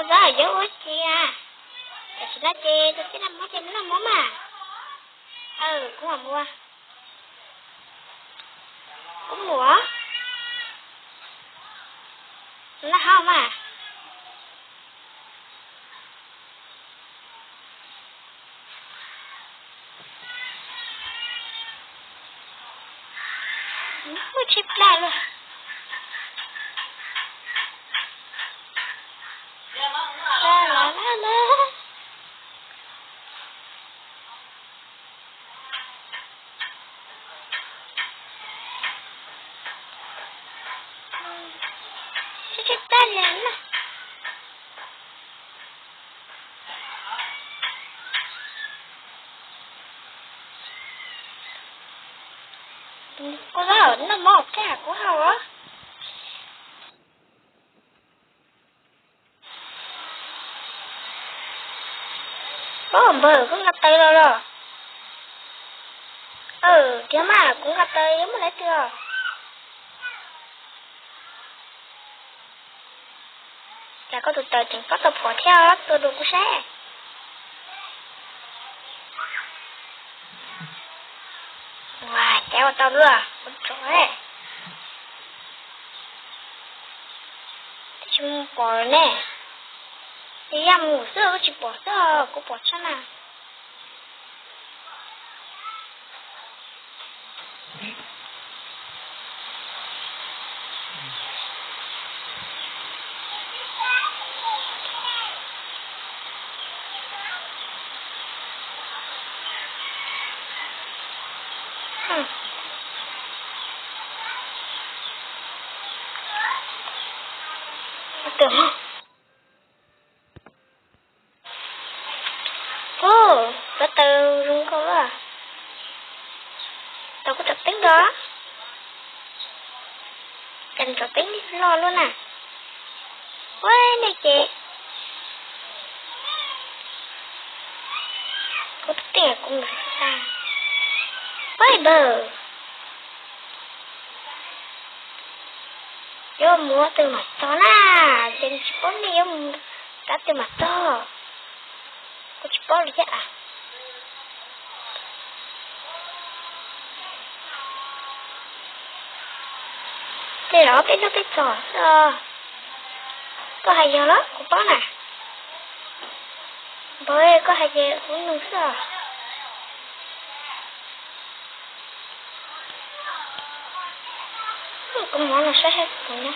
Los yuav ua tsi a? Tam sim no ces tus tij laug Hmoob ces noj mov mas. Aw, kuv mam mus. Kuv mus. Noj hauv mas. Muaj tsis plaj luaj. La la la la. Tsis tsis plaj li na. Kuv noj mov thiab kuv haus os. Paub npawg, koj nqa taws los los? Aw, tiag mas, kuv nqa taws yuav muaj leej twg os. Cas koj tus taws tseem pab tau phom thiab, tua dua kuv saib. Ua cas ua tau dua, ua tso. Tsis mus pom ne. Ces yaj mus xwb kuj tsis pom xwb, kuv pom tshaj na. Ub, ko taw zoo nkauj a. Tau kuv cov teeb os. Cas cov teeb loj luaj na. Ua nej ces kuv teeb kuv mus tag. Ua npawg, yuav mus ua twg mam txog na, ces tsis paub nej yuav mus kav twg mam txog. Kuv tsis paub li thiab a. Tej zaum peb hnub peb txog xwb os. Koj hais yog los kuv paub na. Npawg, koj hais ces kuv nug xwb os. Kuv mus no saib saib kuv na.